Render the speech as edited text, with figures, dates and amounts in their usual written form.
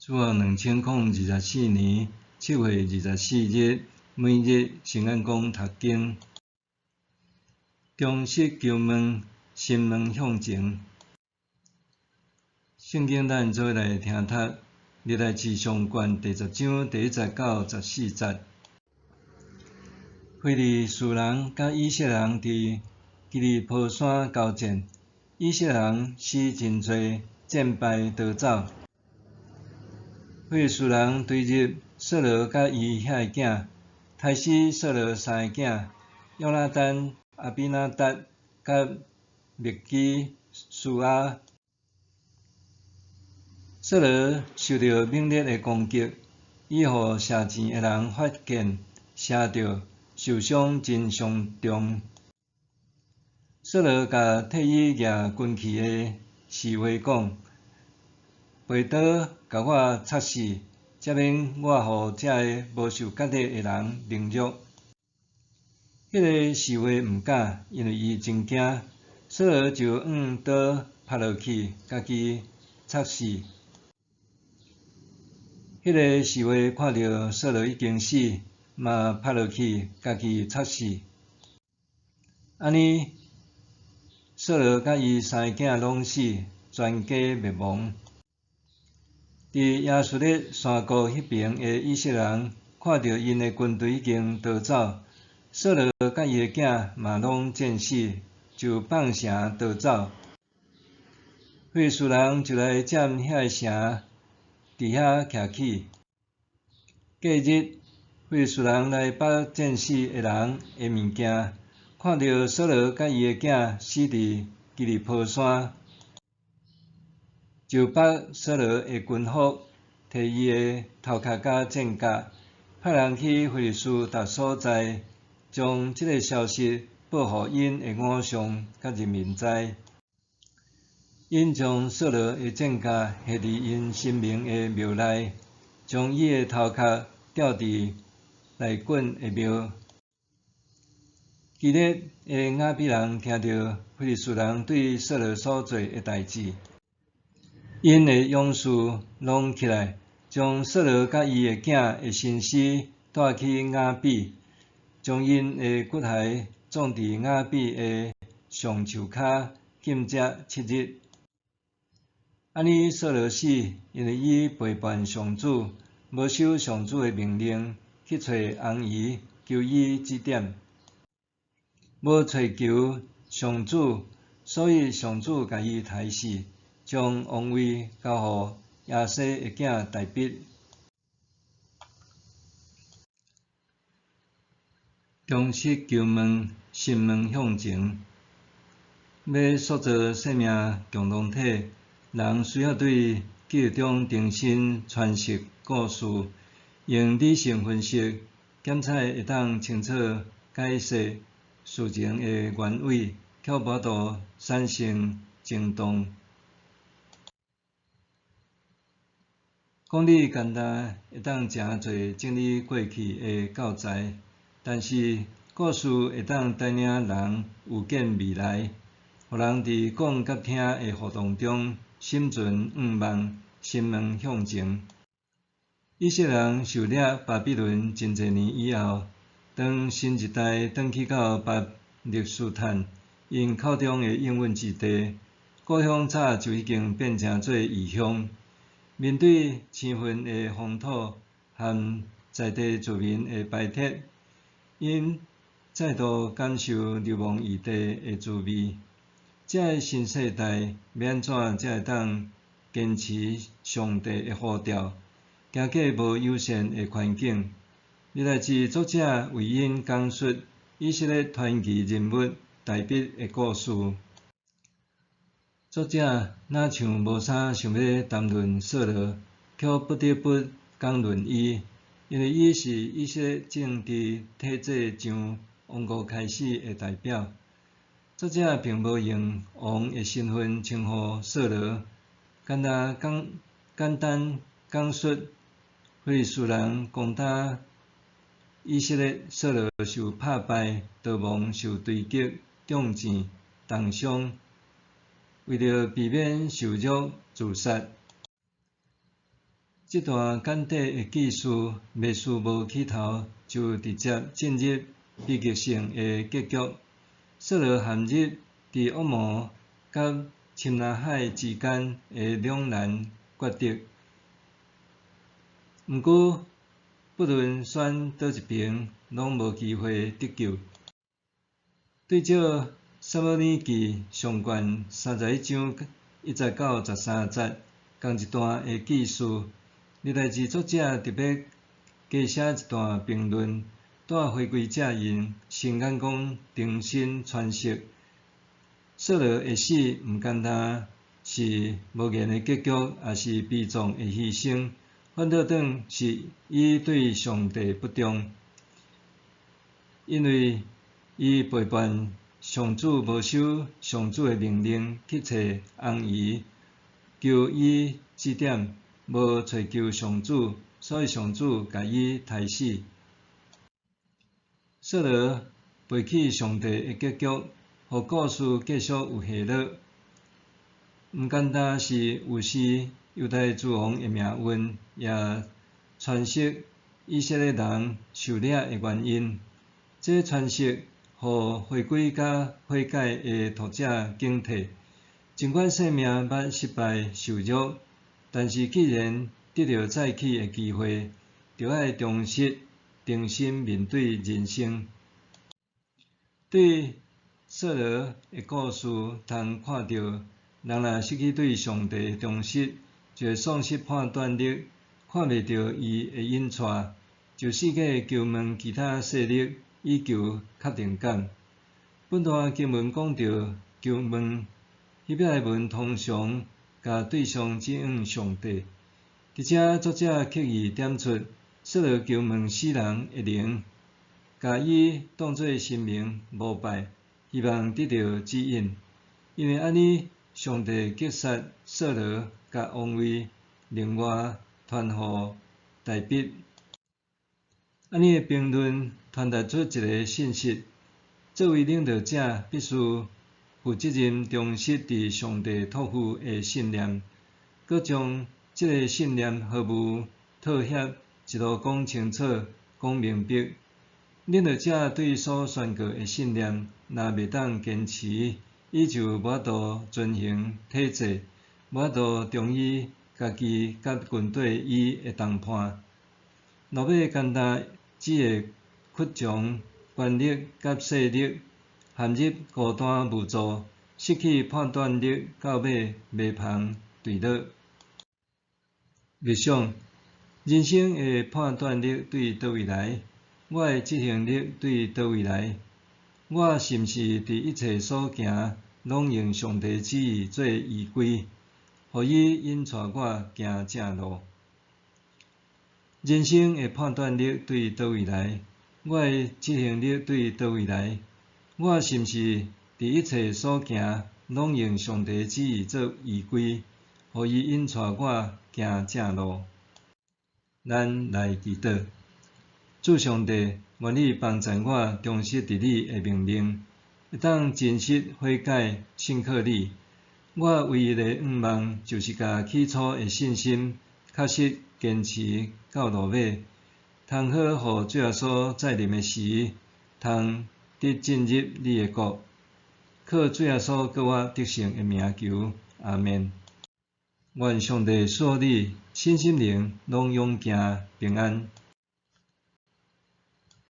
主後2024年7月24日，每日新眼光讀經，忠實求問，心門向前。聖經咱做伙來聽讀《歷代志上卷》第10章第1節到14節。非利士人佮以色列人佇基利波山交戰，以色列人死真濟，戰敗逃走。非利士人追入掃羅佮伊遐个囝，刣死掃羅三个囝：約拿單、亞比拿達佮麥基舒亞。掃羅受著猛烈的攻擊，伊予射箭的人發箭射著，受傷真傷重。掃羅共替伊舉軍器的侍衛講：拔刀共我插死，才免我予這个無受割禮的人凌辱。彼个侍衛毋敢，因為伊真驚。掃羅就向刀拍落去，家己插死。彼个侍衛看著掃羅已經死，嘛拍落去，家己插死。按呢，掃羅佮伊三個囝攏死，全家滅亡。佇耶斯列山谷彼爿的以色列人看著𪜶的軍隊已經逃走，掃羅佮伊的囝嘛攏戰死，就放城逃走。非利士人就來佔遐个城，佇遐徛起。隔日，非利士人來捌戰死的人的物件，看著掃羅佮伊的囝死佇基利波山，就捌掃羅的軍服，提伊的頭殼佮戰甲，派人去非利士逐所在，將這个消息報予𪜶的偶像佮人民知。𪜶將掃羅的戰甲下佇𪜶神明的廟內，將伊的頭殼吊佇大袞的廟。基列的雅比人聽著非利士人對掃羅所做的代誌，𪜶的勇士攏起來，將掃羅佮伊的囝的身屍帶去雅比，將𪜶的骨骸葬佇雅比的橡樹跤，禁食7日。按呢，掃羅死，因為伊背叛上主，無守上主的命令，去揣紅夷求伊指點，無揣求上主，所以上主共伊刣死，將王位交予耶西的囝大衛。忠實求問，心門向前，欲塑造生命共同體，人需要對記憶中重新詮釋故事，用理性分析檢採會當清楚解釋事情的原委，卻無法度產生情動。講理簡單會當誠濟整理過去的教材，但是故事會當帶領人預見未來，予人佇講佮聽的互動中心存向望，心門向前。以色列人受掠巴比倫真濟年以後，當新一代轉去到巴勒斯坦，𪜶口中的應允之地，故鄉早就已經變成做異鄉。面對生分的風土和在地住民的排斥，𪜶再度感受流亡異地的滋味。這个新世代欲按怎才會當堅持上帝的呼召，行過無友善的環境？歷代志作者為𪜶講述以色列傳奇人物大衛的故事。作者若像無啥想欲談論掃羅，卻不得不講論伊，因為伊是以色列政治體制上王國開始的代表。作者並無用王的身份稱呼掃羅，干焦講簡單講述非利士人攻打以色列，掃羅受拍敗，逃亡，受追擊，中箭，重傷，為著避免受辱自殺。這段簡短的記事，描述無起頭就直接進入悲劇性的結局。掃羅陷入佇惡魔佮深藍海之間的兩難抉擇。毋過，不論選佗一爿，攏無機會得救。對照撒母耳記上卷31章1節到13節，仝一段的記事，歷代志作者特別加寫一段評論，帶回歸者𪜶新眼光重新詮釋。掃羅的死毋干焦是無言的結局，抑是悲壯的犧牲，反倒轉是伊對上帝不忠，因為伊背叛上主，無守上主的命令去揣尪姨，求伊指點，無揣求上主，所以上主共伊刣死。掃羅背棄上帝的結局，予故事繼續有下落。毋干焦是預示猶大諸王的命運，也詮釋以色列人受掠的原因。這詮釋予回歸佮悔改的讀者警惕。儘管生命捌失敗受辱，但是既然得著再起的機會，著愛忠實誠心面對人生。對掃羅的故事，通看著人若失去對上帝的忠實，就會喪失判斷力，看袂著伊的引帶，就四界求問其他勢力以求確定感。本段經文講著求問，希伯來文通常共對象指向上帝。佇遮作者刻意點出，掃羅求問死人的靈，共伊當做神明膜拜，希望得著指引。因為按呢，上帝擊殺掃羅，共王位另外傳予大衛。按呢的評論傳達出一个信息：作為領導者，必須負責任忠實佇上帝託付的信念，閣將這个信念毫無妥協，一路講清楚、講明白。領導者對所宣告的信念，若袂當堅持，伊就無法度遵行體制，無法度忠於家己佮軍隊伊的同伴。落尾干焦只會屈從權力佮勢力，陷入孤單無助，失去判斷力，到尾迷茫墜落。默想，人生的判斷力對佗位來？我的執行力對佗位來？我是毋是佇一切所行，攏用上帝旨意做依歸，予伊引帶我行正路？人生的判斷力對佗位來？我的執行力對佗位來？我是毋是佇一切所行，攏用上帝旨意做依歸，予伊引帶我行正路？咱來祈禱，主上帝，願你幫助我忠實佇你的命令，會當真實悔改，信靠你。我唯一的願望，就是共起初的信心確實堅持到落尾，通好予主耶穌再臨的時，通得進入你的國。靠主耶穌閣我得勝的名求，阿們。願上帝賜予你身心靈攏勇健平安。